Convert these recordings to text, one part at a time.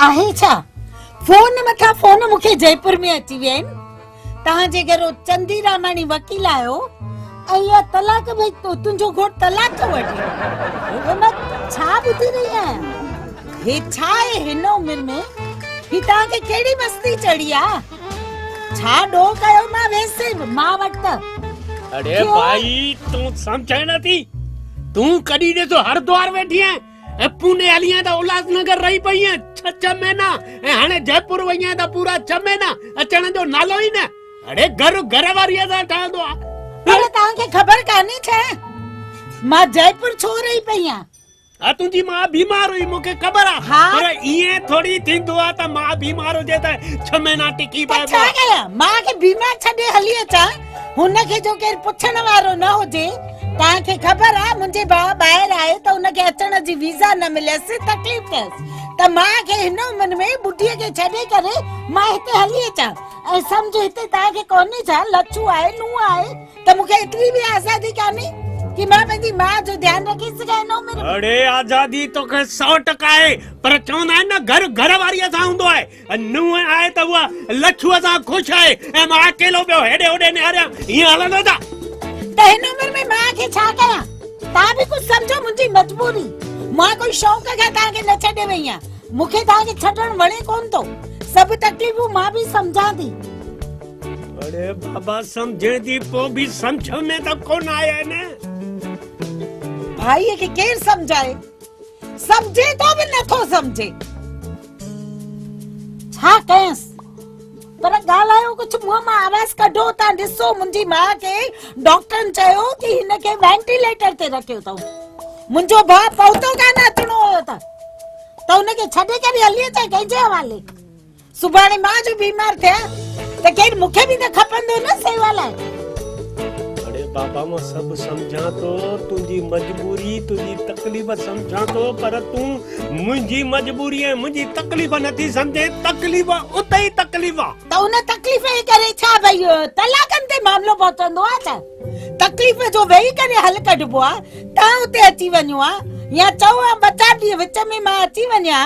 آهي ڇا؟ فون مٿان فون مون کي جئپور ۾ اچي ويا آهن. توهان جي گهر چندي راماڻي وڪيل آيو ۽ اها طلاق ڀئي تنهنجو گهوٽ طلاق ٿو وٺي. هي مان ڇا ٻڌي رهي آهيان؟ هي ڇا آهي هن عمر ۾ هي توهان کي ڪهڙي مستي چڙهي آ؟ ڇا ڏوهه ڪيو مان ويس مان وٽ ته. اڙي ڀائي تون سمجهين نه ٿي. تون ڪڏهن ڏس هردوار ويٺي آهين ۽ پوني هلي آئين ته الهاس نگر رهي پئي آهين ڇهه ڇهه مهينا ۽ هاڻي جئپور وئي آهين ته پورا ڇهه مهينا اچڻ جو نالو ئي نه. اڙي گهر گهر واريء سان ٺهندو آ. پر توهان کي خبر ڪانهي ڇا مان جئپور ڇو رهي پئي آهيان؟ ها تنهنجي ماء بيمار هئي مون کي خبر آ پر ائين ٿوري ٿيندو آ ته ماء بيمار هجي ته ڇهه مهينا ٽڪي پئبو آ. ته ڇا ڪيان ماء کي بيمار ڇڏي هلي اچان هن کي جو ڪير پڇڻ وارو نه هجي. توهان کي خبر آ منهنجي ڀاء ٻاهر آهي ته ان کي اچڻ جي ويزا نه مليس تڪليف ٿيس ته ماء کي هن عمر ۾ ٻڍيء کي ڇڏي ڪري مان هتي هلي اچان ۽ سمجهه هتي توهان کي ڪونهي ڇا لڇو آهي نونهن آهي ته مون کي ايتري به آزادي ڪانهي ڪي مان پنهنجي ماء جو ڌيان رکي سگهان هن عمر ۾. اڙي آزادي توکي سئو ٽڪا آهي پر چوندا آهن نه گهر گهر واريء سان هوندو آهي نونهن آهي ته اها لڇوء سان خوش آهي ۽ مان اڪيلو پيو هيڏي هوڏي نهاريان ائين هلندو ڇا؟ ته هن عمر ۾ مان کي ڇا ڪيان؟ توهان به ڪجهه سمجهو منهنجي مجبوري. مان ڪوئي شوق کان توهان کي نه ڇڏي وئي آهيان. مون کي توهان کي ڇڏڻ وڻي ڪونه ٿو. سڀ تڪليفون مان به سمجهان ٿي. اڙي بابا سمجهين ٿي پوء به سمجهه ۾ ته ڪونه آئي نه. ڀائيء کي ڪير سمجهائي؟ سمجهي ٿو به نٿو سمجهي. ڇا ڪيس؟ پر ڳالهايو ڪجهه منهن مان آواز ڪڍو تان ڏسو منهنجي ماء کي ڊاڪٽرن چيو ڪي هن کي وينٽيليٽر تي رکيو اٿئون. منهنجو ڀاء پهتو ڪانه اچڻو هيو ته ته هن کي ڇڏي ڪري هلي اچان ڪنهن جي حوالي؟ سڀاڻي مان جو بيمار ٿيان ته ڪير مون کي به ته کپندو نه سيوا لاء. اڙي بابا مان سڀ سمجهان ٿو تنهنجي مجبوري تنهنجي تڪليف سمجهان ٿو پر تون منهنجي مجبوري ۽ منهنجي تڪليف نٿي سمجهين تڪليف اتي ئي تڪليف آ. ته ان تڪليف جي ڪري ڇا ڀئي طلاقن تي معاملو پهچندو آ ڇا؟ تڪليف جو ويهي ڪري حل ڪڍبو آ تان اتي اچي وڃو ها يا چئو ها ٻه چار ڏينهن وچ ۾ مان اچي وڃان ها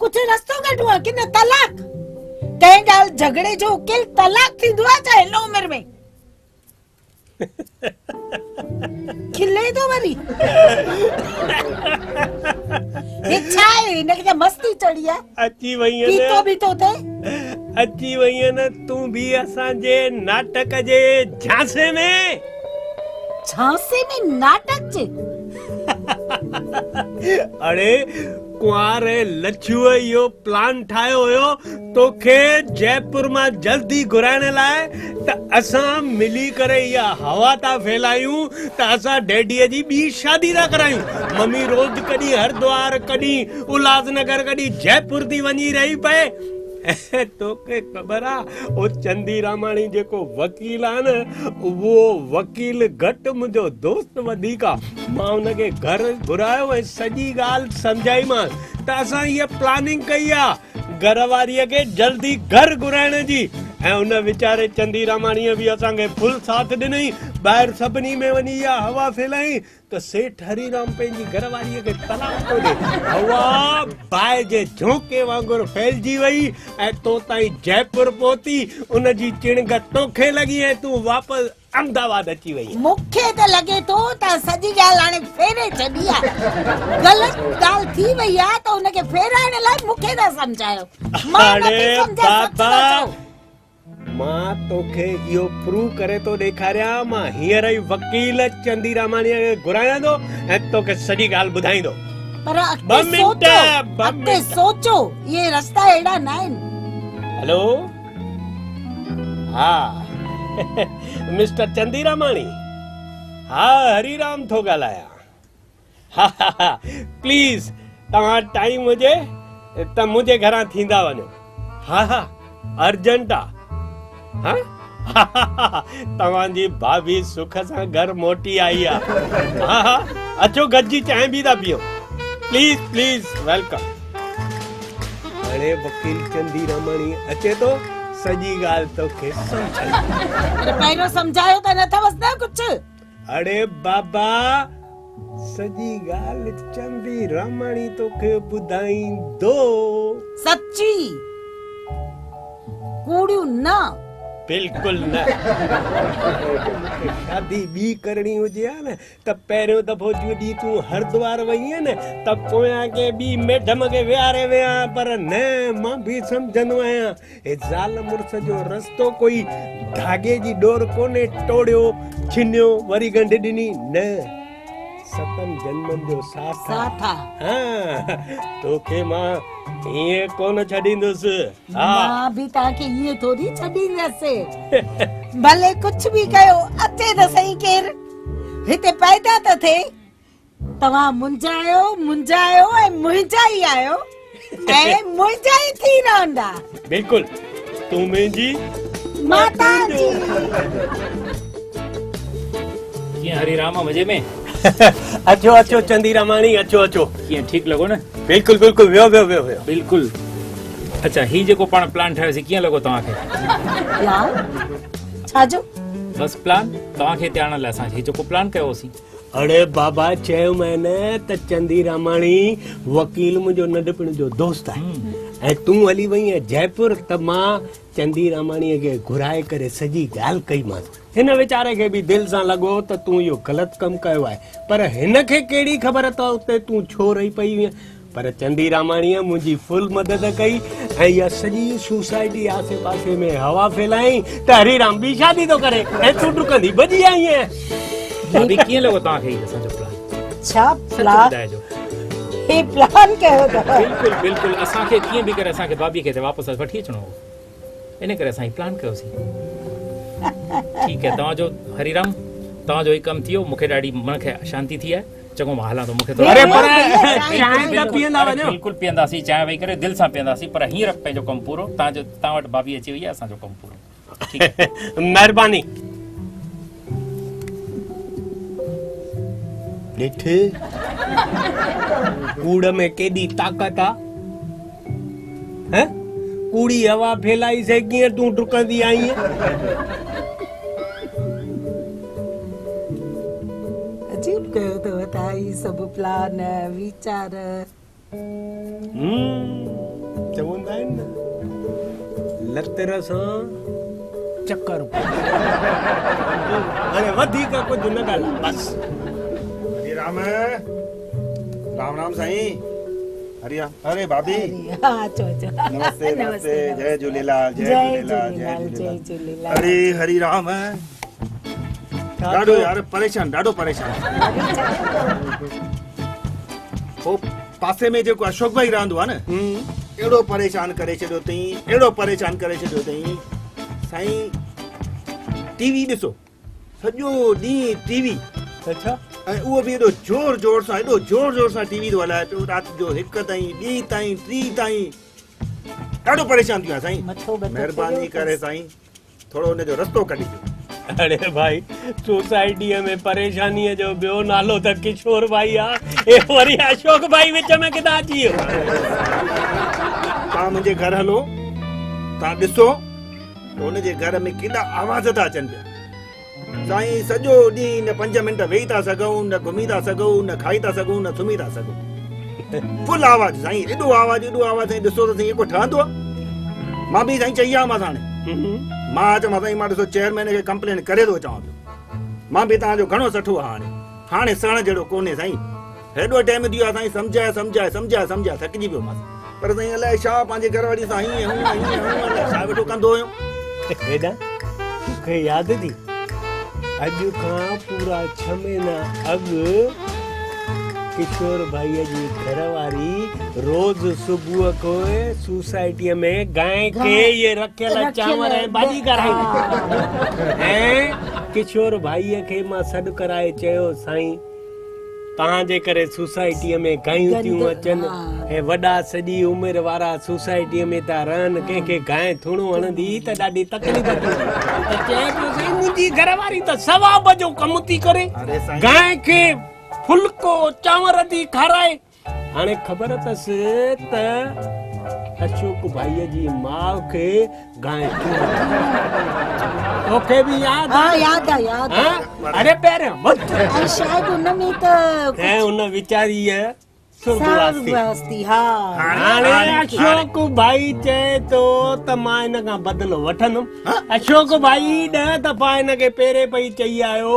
ڪجهه رستو ڪڍو ها ڪي نه طلاق ڪنهن ڳالهه جهڳڙي جو اڪيل طلاق ٿيندو آ ڇا هن عمر ۾؟ کلي ٿو وري. هي ڇا آهي هن کي ته مستي چڙهي آ. اچي وئين نه. پيتو بيتو اٿئي. اچي وئين نه تون به اسان جي ناٽڪ جي جهانسي ۾. جهانسي ۾ ناٽڪ جي. اڙي ڪنوار لڇوء اهو پلان ٺاهيو هيو توکي جئپور مان جلدي گهرائڻ لاء ته اسان ملي ڪري اها هوا ٿا ڦهلايون ته اسان ڊيڊيء جي ٻي شادي ٿا ڪرايون. ممي روز ڪڏهن هردوار، ڪڏهن الهاس نگر، ڪڏهن جئپور ٿي وڃي رهي پئي. توکي خبر آ او چندي راماڻي جيڪو وڪيل آ نه اهو وڪيل گهٽ منهنجو دوست وڌيڪ آ. مان ان کي گهر گهرايو ۽ سڄي ڳالهه سمجهائيمانس ته اسان هيء پلاننگ ڪئي آ گهر واريء کي جلدي گهر گهرائڻ جي ۽ ان ويچاري چندي راماڻيء به اسان کي فل ساٿ ڏنائين. ٻاهر سڀني ۾ وڃي اها هوا ڦهلائين ته سيٺ هريرام پنهنجي گهر واريء کي طلاق ٿو ڏي. هوا باهه جي جهونڪي وانگر ڦهلجي وئي ۽ تو تائين جئپور پهتي. ان جي چڻگ توکي لڳي ۽ تون واپس احمدآباد اچي وئي. مون کي ته لڳي ٿو ته سڄي ڳالهه هاڻي ڦيري ڇڏي آ. غلط ڳالهه ٿي وئي آ ته ان کي ڦيرائڻ لاء مون کي ٿا سمجهايو. مان نه ٿي سمجهان سچ ٿا چئو. مان توکي اهو پروو ڪري ٿو ڏيکاريان مان هينئر ئي وڪيل چندي راماڻيء کي گهرايان ٿو ۽ توکي سڄي ڳالهه ٻڌائيندو. پر اڳتي سوچو اڳتي سوچو اهي رستا اهڙا ناهن. هلو. ها مسٽر چنديراماڻي ها هريرام ٿو ڳالهايان ها ها ها پليز توهان ٽائيم هجي ته منهنجي گهران ٿيندا وڃو ها ها ارجنٽ آ ها توهان جي ڀاڀي سک سان گهر موٽي آئي آ ها ها اچو گڏجي چانهه به ٿا پيئون پليز پليز welcome هاڻي وڪيل چندي راماڻي اچي ٿو سڄي ڳالهه توکي سمجهائيندو. پر پهريون سمجهايو ته نه اٿوس نه ڪجهه. اڙي بابا سڄي ڳالهه چندي راماڻي توکي ٻڌائيندو. سچي، ڪوڙيون نه. بلڪل نه. مون کي شادي ٻي ڪرڻي هجي ها نه ته پهريون دفعو جڏهن تون هردوار وئينء نه ته پويان ڪنهن ٻي ميڊم کي ويهاري ويهان پر نه مان به سمجهندو آهيان هي زال مڙس جو رستو ڪوئي ڌاڳي جي ڏور ڪونهي ٽوڙيو ڇنيو وري ڳنڍ ڏني نه ستن جنمن جو ساٿ آ ها توکي مان ائين ڪونه ڇڏيندس ها مان به توهان کي ائين ٿوري ڇڏيندس ڀلي ڪجهه به ڪيو اچي ته سهي ڪير هتي پيدا ته ٿئي. توهان منهنجا آهيو، منهنجا آهيو ۽ منهنجا ئي آهيو ۽ منهنجا ئي ٿي رهندا. بلڪل تون منهنجي مان توهان جي. ڪيئن هري رام مزي ۾؟ اچو اچو چندي راماڻي اچو اچو. ڪيئن ٺيڪ لڳو نه؟ بلڪل بلڪل ويهو ويهو ويهو ويهو. بلڪل اڇا هي جيڪو پاڻ پلان ٺاهيوسين ڪيئن لڳو توهان کي؟ پلان؟ ڇا جو؟ بس پلان توهان کي هتي آڻڻ لاء اسان هي جيڪو پلان ڪيو هوسين. اڙي بابا چيومانء نه ته چندي راماڻي وڪيل منهنجو ننڍپڻ جو دوست آهي ۽ تون هلي وئين جئپور ته مان چندي راماڻيء کي گهرائي ڪري سڄي ڳالهه ڪئي مانس. هن ويچاري کي به دل سان لڳو ته تون اهو غلط ڪم ڪيو آهي پر هن کي ڪهڙي خبر ته اتي تون ڇو رهي پئي هئين. پر چندي راماڻيء منهنجي فل مدد ڪئي ۽ اها سڄي سوسائٽي آسي پاسي ۾ هوا ڦهلايائين ته هري رام ٻي شادي ٿو ڪري ۽ تون ڊڪندي ڀڄي آئينء. ڀاڀي ڪيئن لڳو توهان کي هي اسان جو پلان؟ ڇا سچ پلان؟ ٻڌائجو. هي پلان ڪيو اٿو؟ بلڪل بلڪل اسان کي ڪيئن به ڪري اسان کي ڀاڀي کي هتي واپس وٺي اچڻو هو ان ڪري اسان هي پلان ڪيوسين. ٺيڪ آهي توهان جو هري رام توهان جو هي ڪم ٿي ويو مون کي ڏاڍي من کي شانتي ٿي آهي. چڱو مان هلان ٿو مون کي ٿورو اري پر چانهه ته پيئندا وڃو. بلڪل پيئنداسين چانهه ويهي ڪري دل سان پيئنداسين پر هينئر پنهنجو ڪم پورو توهان جو توهان وٽ ڀاڀي اچي وئي آهي اسان جو ڪم پورو ٺيڪ آهي. مهرباني. ڏٺ ڪوڙ ۾ ڪيڏي طاقت آ هه ڪوڙي هوا ڦهلائي سي ڪيئن تون ڊڪندي آئين. عجيب ڪيو اٿو توهان هي سڀ پلان ويچار. چوندا آهن نه لتر سان چڪر پوي. هاڻي وڌيڪ ڪجهه نه ڳالهاء بس. هري رام رام رام سائين هري رام اري ڀاڀي ها اچو اچو نمستي نمستي جئي جهوليلال جئي جهوليلال جئي جهوليلال اري هري رام ڏاڍو يار پريشان ڏاڍو پريشان هو پاسي ۾ جيڪو اشوڪ ڀائي رهندو آهي نه اهڙو پريشان ڪري ڇڏيو اٿئي اهڙو پريشان ڪري ڇڏيو اٿئي سائين ٽي وي ڏسو سڄو ڏينهن ٽي وي اڇا ۽ اهو به ايڏو زور زور سان ايڏو زور زور سان ٽي وي ٿو هلائي پيو رات جو هڪ تائين ٻي تائين ٽي تائين ڏاڍو پريشان ٿي ويو آهيان سائين مهرباني ڪري سائين ٿورو ان جو رستو ڪڍي ڏيو. اڙي ڀائي سوسائٽيء ۾ پريشانيء جو ٻيو نالو ته ڪشور ڀائي آ، هي وري اشوڪ ڀائي وچ ۾ ڪٿان اچي ويو. توهان منهنجي گهر هلو، توهان ڏسو ته ان جي گهر ۾ ڪيڏا آواز ٿا اچن پيا. سائين سڄو ڏينهن نه پنج منٽ ويهي ٿا سگهون، نه گهمي ٿا سگهون، نه کائي ٿا سگهون، نه سمهي ٿا سگهون. فل آواز سائين ايڏو آواز ايڏو آواز سائين ڏسو ته سائين ڪو ٺهندو آ مان به سائين چئي آيو هاڻي مان چيو سائين مان ڏسو چيئرمين کي ڪمپلين ڪري ٿو اچان پيو مان به توهان جو گهڻو سٺو آ هاڻي هاڻي سهڻ جهڙو ڪونهي سائين هيڏو ٽائيم ٿي ويو آ سائين سمجهائي سمجهائي سمجهائي سمجهائي ٿڪجي پيو مان پر سائين الائي ڇا پنهنجي گهر واري سان هيئن هونئن هيئن هونئن الائي ڇا ويٺو ڪندو هيو هيڏا توکي ياد ٿي اڄ کان پورا ڇهه مهينا اڳ ڪشور ڀائيء جي گهر واري روز صبح کان سوسائٽيء ۾ گانء کي اهي رکيل چانور ۽ ڀاڄي کارائيندي ۽ ڪشور ڀائيء کي مان سڏ ڪرائي چيو سائين توهان جي ڪري سوسائٽيء ۾ گايون ٿيون اچن ۽ وڏا سڄي عمر وارا سوسائٽيء ۾ ٿا رهن ڪنهن کي گانء ٿوڻو هڻندي ته ڏاڍي تڪليف ٿيندي ته چئي پيو سائين منهنجي گهر واري ته ثواب جو ڪم ٿي ڪري گانء کي ڦلڪو چانور ٿي کارائي هاڻي خبر اٿس ته اشوڪ ڀائيء جي ماء کي گانء توکي به ياد ها ياد آ ياد آ اڙي پهريان ٻڌ ۽ شايد ان ۾ ته ۽ ان ويچاريء سرڳواس ٿي ها هاڻي اشوڪ ڀائي چئي ٿو ته مان هن کان بدلو وٺندم اشوڪ ڀائي 10 دفعا هن کي پيري پئي چئي آيو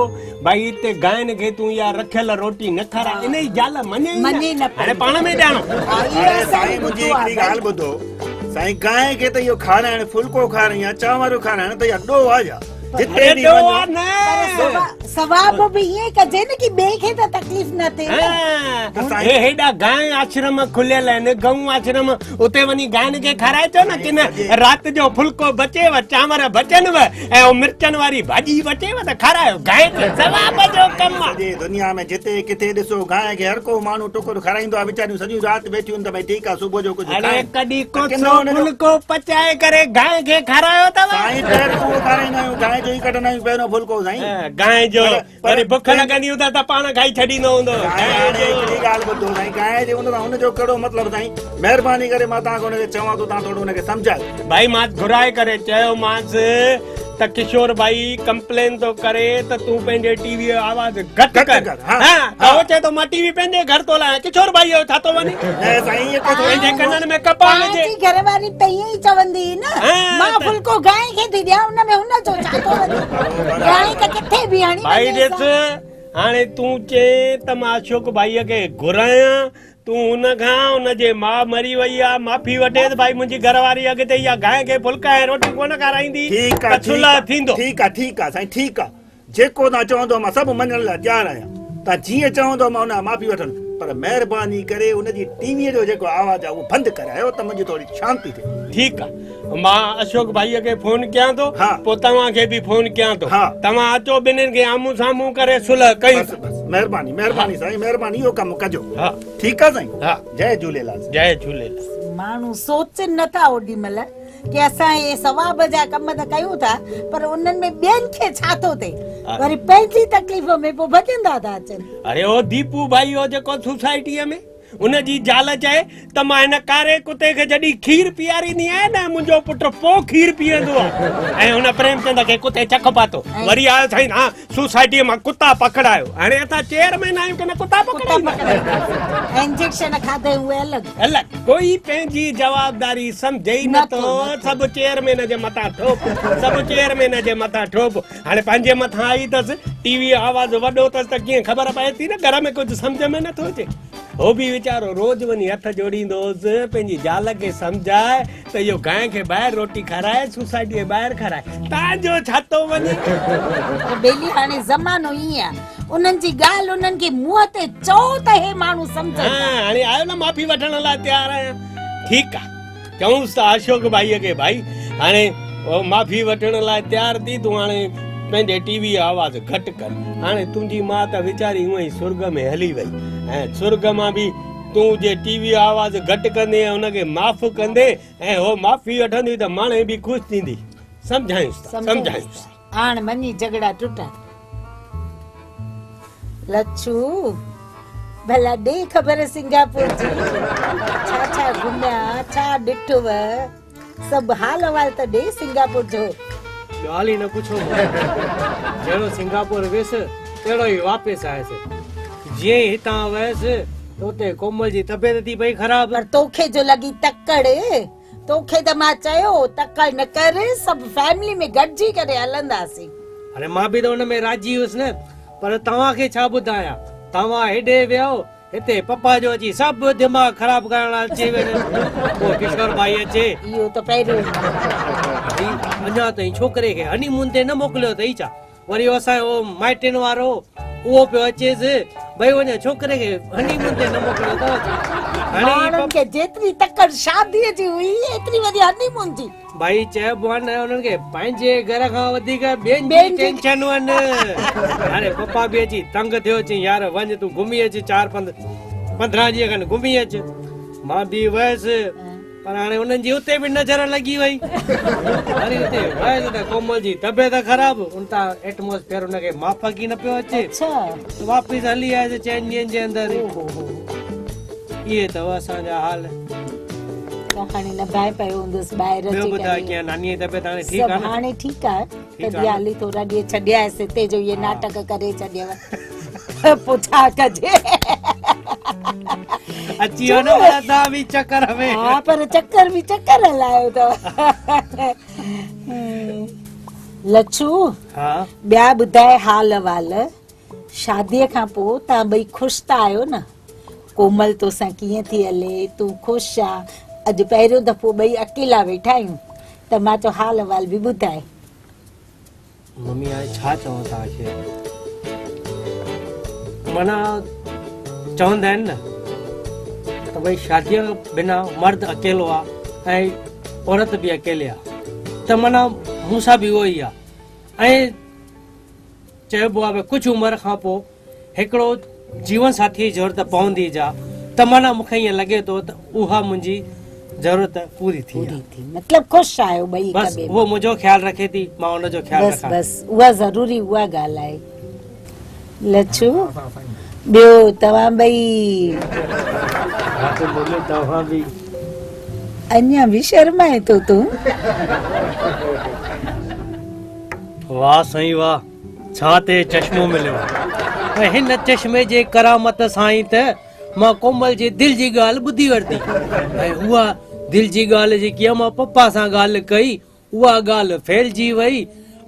ڀائي هتي گاين کي تون اها رکيل روٽي نه کاراء ان جي زال مڃي ئي نه هاڻي پاڻ ۾ ڄاڻو سائين منهنجي هڪڙي ڳالهه ٻڌو سائين گانء کي ته اهو کارائڻ ڦلڪو کارائڻ يا چانور کارائڻ ته اها ڏوهه آهي ڇا جتي به وڃو ثواب به ائين ڪجي نه ڪي ٻئي کي ته تڪليف نه ٿئي نه هي هيڏا گانء آشرم کليل آهن گئون آشرم اتي وڃي گاين کي کارائي اچو نه ڪن رات جو ڦلڪو بچيو چانور بچنو ۽ او مرچن واري ڀاڄي بچيو ته کارايو گانء کي ثواب جو ڪم آ. سڄي دنيا ۾ جتي ڪٿي ڏسو گانء کي هر ڪو ماڻهو ٽڪر کارائيندو آ ويچاريون سڄي رات ويٺيون آهن ته ڀئي ٺيڪ آ صبح جو ڪجهه اڙي کائين ڪڏهن ته ڪوسو ڪنو ان جو ڦلڪو پچائي ڪري گانء کي کارايو اٿو؟ سائين پهريون اهو کارائيندا آهيون گانء جو ئي ڪڍندا آهيون پهريون ڦلڪو سائين. گانء جو پر وري بک لڳندي هوندس ته پاڻ کائي ڇڏيندو هوندو. سائين هاڻي هڪڙي ڳالهه ٻڌو سائين گانء جي ان سان ان جو ڪهڙو مطلب سائين مهرباني ڪري مان توهان کي ان کي چوان ٿو توهان ٿورو ان کي سمجهايو. ڀائي مان گهرائي ڪري چيومانس ته ڪشور ڀائي ڪمپلين ٿو ڪري ته تون پنهنجي ٽي وي جو آواز گهٽ گهٽ ڪر ڪر، ها، ها ته ها. هو چئي ٿو مان ٽي وي پنهنجي گهر ٿو هلايان ڪشور ڀائي جو ڇا ٿو وڃي نه سائين ائين ڪو ٿوري پنهنجي ٿيندو. ڪنن ۾ ڪپاهه توهان وجهي جي گهر واري ته ائين ئي چوندي هئي نه ها، مان ته- ڦلڪو گانء کي ٿي ڏيان ان ۾ هن جو ڇا ٿو وڃي گانء ته ڪٿي به هڻي ڀائي وڃي ڏس هاڻي تون چئين ته مان اشوڪ ڀائيء کي گهرايان تون هن کان هن جي ماء مري وئي آ معافي وٺي ته ڀائي منهنجي گهر واري اڳتي اها گانء کي ڦلڪا ۽ روٽيون ڪونه کارائيندي ٺيڪ آ ته ٺيڪ صلح آ ٿيندو. ٺيڪ آ ٺيڪ آ سائين ٺيڪ آ جيڪو توهان چوندو مان سڀ مڃڻ لاء تيار آهيان توهان جيئن چوندو مان ان کان معافي وٺندس پر مهرباني ڪري ان جي ٽي وي جو جيڪو آواز آ اهو بند ڪرايو ته منهنجي ٿوري شانتي ٿئي. ٺيڪ آ مان اشوڪ ڀائيء کي فون ڪيان ٿو ها. پوء توهان کي به فون ڪيان ٿو ها. توهان اچو ٻنهين کي آمهون سامهون ڪري صلح ڪيون بس بس مهرباني مهرباني سائين مهرباني اهو ڪم ڪجو ها. ٺيڪ آ سائين ها. جئي جهوليلال سائين. جئي جهوليلال. ماڻهو سوچن نه ٿا اوڏي مهل ڪي اسان اهي ثواب جا ڪم ته ڪيون ٿا پر انهن ۾ ٻين کي ڇا ٿو ٿئي وري پنهنجي تڪليف ۾ پوء ڀڄندا ٿا اچن. اڙي او ديپو ڀائي هو جيڪو سوسائٽيء ۾ ان جي زال چئي ته مان هن ڪاري ڪتي کي جڏهن کير پياريندي آهيان نه منهنجو پٽ پوء کير پيئندو آهي ۽ هن پريم چند کي ڪتي چڪ پاتو وري آيو سائين ها سوسائٽيء مان ڪتا پڪڙايو هاڻي اسان چيئرمين آهيون ڪي نه ڪتا پڪڙايون انجيڪشن کاڌي اهي الڳ الڳ ڪوئي پنهنجي جوابداري سمجهي ئي نٿو سڀ چيئرمين جي مٿان ٺوپ سڀ چيئرمين جي مٿان ٺوپ هاڻي پنهنجي مٿان آئي اٿس ٽي وي آواز وڏو اٿس ته ڪيئن خبر پئي ٿي نه گهر ۾ ڪجهه سمجهه ۾ نٿو اچي هو به ويچارو روز وڃي هٿ جوڙيندو هوس، پنهنجي زال کي سمجهائي ته اهو گانء کي ٻاهر روٽي کارائي، سوسائٽيء جي ٻاهر کارائي، تان جو ڇا ٿو وڃي. پر ٻيلي هاڻي زمانو ائين آ، انهن جي ڳالهه انهن کي منهن تي چئو ته هي ماڻهو سمجهن ٿا. ها هاڻي آيو نه معافي وٺڻ لاء تيار آهيان. ٺيڪ آ، چئونس ته اشوڪ ڀائيء کي ڀائي هاڻي معافي وٺڻ لاء تيار ٿي، تون هاڻي پنهنجي ٽي ويء جو آواز گهٽ ڪر. هاڻي تنهنجي ماء ته ويچاري هونئن ئي سرڳ ۾ هلي وئي ۽ سرڳ مان به تون جي ٽي ويء جو آواز گهٽ ڪندين ۽ هن کي معاف ڪندين ۽ هوء معافي وٺندي ته ماڻهي به خوش ٿيندي. سمجهايونس ٿا، سمجهايونس ٿا. هاڻ مڃي جهڳڙا ٽٽا. لڇو، ڀلا ڏي خبر سنگاپور جي. ڇا ڇا گهميا، ڇا ڏٺو. سڀ حال احوال ته ڏي سنگاپور جو. ڳالهه ئي نه پڇو مون. جهڙو سنگاپور ويس تهڙو ئي واپس آيس. جيئن ئي هتان ويس ته اتي ڪومل جي طبيعت ٿي پئي خراب. پر توکي جو لڳي تڪڙ. توکي ته مان چيو هو تڪڙ نه ڪر سڀ فيملي ۾ گڏجي ڪري هلنداسين. اڙي مان به ته ان ۾ راضي هيس نه پر توهان کي ڇا ٻڌايان توهان هيڏي ويو هتي پپا جو اچي سڀ دماغ خراب ڪرڻ لاء اچي وڃن. پوء ڪشور ڀائي اچي. اهو ته پهريون ئي. ڀائي اڃا تائين ڇوڪري کي هني مون تي نه موڪليو اٿئي ڇا؟ وري اسان جو مائٽين وارو اهو پيو اچيس ڀائي وڃ ڇوڪري کي هني مون تي نه موڪليو اٿو ڇا؟ هاڻي ماڻهن کي جيتري تڪڙ شاديء جي هئي ايتري وري هني مون جي. ڀائي چئبو آهي نه انهن کي پنهنجي گهر کان وڌيڪ ٻين جي ٽينشنون آهن. هاڻي پپا به اچي تنگ ٿيو چئين يار وڃ تون گهمي اچ چار پنج 15 ڏينهن کن گهمي اچ. مان به ويس پر هاڻي انهن جي اتي به نظر لڳي وئي. وري اتي ويس ته ڪومل جي طبيعت خراب ان تان ايٽموسفيئر ان کي مافق ئي نه پيو اچي. واپس هلي آيس چئن ڏينهن جي اندر ئي. اهي اٿو اسان جا حال. هاڻي نڀائي پيو هوندس ٻاهر ٻيو اچي ٻڌاء ڪري. ڪيئن نانيءَ جي طبيعت هاڻي ٺيڪ سڀ آهي نه؟ هاڻي ٺيڪ آهي. ٺيڪ آهي تڏهن نه؟ حالي ٿورا ڏينهن ڇڏيا هيس هتي جو اهي ناٽڪ ڪري ڇڏيو. پوءِ ڇا ڪجي؟ اچي ويو نه پر توهان به چڪر ۾. ها پر چڪر به چڪر هلايو اٿو. لڇو ها ٻيا ٻڌاءِ حال احوال. شاديءَ کان پوءِ توهان ٻئي خوش ته آهيو نه؟ ڪومل توسان ڪيئن ٿي هلي؟ تون خوش آ؟ اڄ پهريون دفعو ٻئي اڪيلا ويٺا آهيون ته مان چيو حال احوال به ٻڌاءِ. ممي هاڻي ڇا چوان توهان کي؟ معنيٰ چوندا آهن نه ته ڀئي شاديءَ بنا مرد اڪيلو آهي ۽ عورت به اڪيلي آهي، ته معنيٰ مون سان به اهو ئي آهي. ۽ چئبو آهي ڀئي ڪجهه عمر کان پوءِ هڪڙو جيون ساٿيءَ جي ضرورت پوندي جا، ته معنيٰ مون کي ائين لڳي ٿو ته اها منهنجي ضرورت پوري ٿي پوري آهي. ٿي، مطلب خوش آهيو ٻئي هڪ بس ٻئي ۾. اهو منهنجو خيال رکي ٿي، مان ان جو خيال بس رکان. بس اها ضروري اها ڳالهه آهي. لڇو ٻيو توهان ٻئي؟ ها ته ممي توهان به. اڃا به شرمائين ٿو تون؟ واهه سائين واهه، ڇا تي چشمو مليو آهي. ۽ هن چشمي جي ڪرامت سان ئي ته مان ڪومل جي دل جي ڳالهه ٻڌي ورتي. ۽ اها دل جي ڳالهه جيڪي آهي مان پپا سان ڳالهه ڪئي، اها ڳالهه ڦهلجي وئي.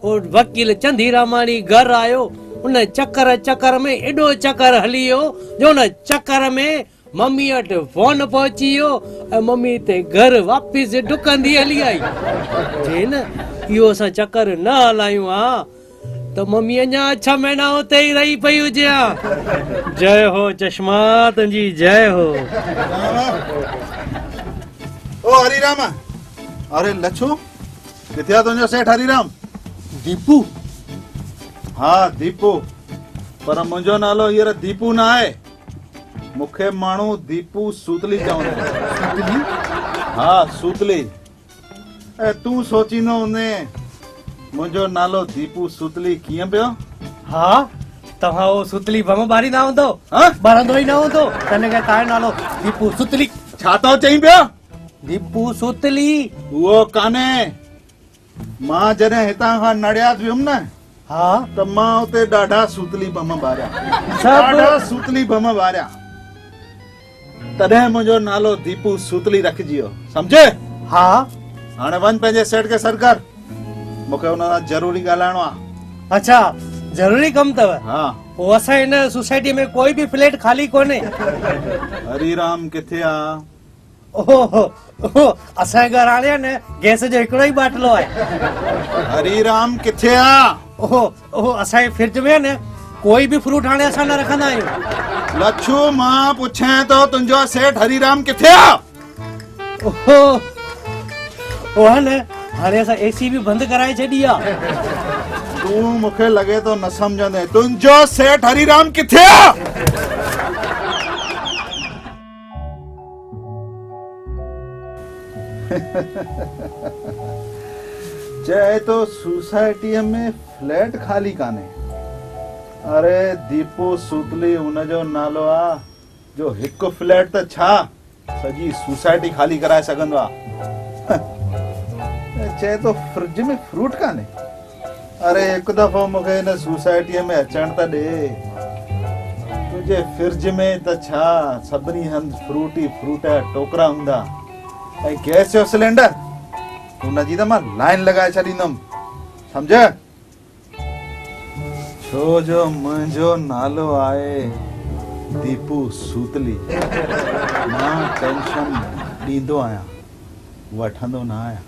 اور وڪيل چندي راماڻي گهر آيو، ان چڪر چڪر ۾ ايڏو چڪر هلي ويو جو ان چڪر ۾ ممي وٽ فون پهچي ويو ۽ ممي هتي گهر واپس ڊڪندي هلي آئي. جي نه اهو اسان چڪر نه هلايون ها ته ممي اڃا 6 مهينا اتي ئي رهي پئي هجي ها. جئي هو چشما تنهنجي، جئي هو. او هريرام، اري لڇو ڪٿي آ تنهنجو سيٺ هريرام؟ ديپو. ها ديپو، پر منهنجو نالو هينئر ديپو نه آهي. مون کي ماڻهو ديپو سوتلي چوندا آهن. سوتلي؟ ها سوتلي. ۽ تون سوچيندو هوندين منهنجو نالو ديپو سوتلي ڪيئن پيو؟ ها توهان اهو سوتلي بم ٻاريندا هوندو؟ ها؟ ٻارندو ئي نه هوندو، تنهن ڪري توهان جو نالو ديپو سوتلي. ڇا ٿو چئين پيو؟ ديپو سوتلي. اهو ڪانهي، مان جڏهن هتان کان نڙياد ويم نه، ها ته مان اتي ڏاڍا سوتلي بم ٻاريا. سڀ؟ ڏاڍا سوتلي بم ٻاريا، تڏهن منهنجو نالو ديپو سوتلي رکجي ويو، سمجهي؟ ها. هاڻي وڃ پنهنجي سيٺ کي سڏ ڪر، مون کي هن سان ضروري ڳالهائڻو آهي. اڇا ضروري ڪم اٿو؟ ها. پوءِ اسان هن سوسائٽيءَ ۾ ڪوئي به فليٽ خالي ڪونهي. هريرام ڪٿي آهي؟ اوهو، اوهو، اسان جي گهر هاڻي آهي نه گئس جو هڪڙو ئي باٽلو آهي. هريرام ڪٿي آهي؟ اوهو، اوهو، اسان جي فرج ۾ آهي نه ڪوئي به فروٽ هاڻي اسان نه رکندا آهيون. لڇو مان پڇان ٿو تنهنجو سيٺ هريرام ڪٿي آهي؟ اوهو، اوهو نه هاڻي اسان اي سي به بند ڪرائي ڇڏي آهي. تون مون کي لڳي ٿو نه سمجهندين. تنهنجو سيٺ هريرام ڪٿي آهي؟ چئي ٿو سوسائٽيءَ ۾ فليٽ خالي ڪانهي. اري ديپو سوتلي هن جو نالو آهي، جو هڪ فليٽ ته ڇا سڄي سوسائٽي خالي ڪرائي سگهندو آهي. چئي ٿو فرج ۾ فروٽ ڪانهي. اري هڪ دفعو مون کي هن سوسائٽيءَ ۾ اچڻ ته ڏي. تنهنجي فرج ۾ ته ڇا سڀني هنڌ فروٽ ئي فروٽ جا ٽوڪرا هوندا. ۽ گئس جو سلينڊر هن جي ته مان لائن لڳائي ڇڏيندم، سمجهه؟ ڇو جو منهنجو نالو آهي ديپو سوتلي. مان ٽينشن ڏيندو آهيان، وٺندو نه آهيان.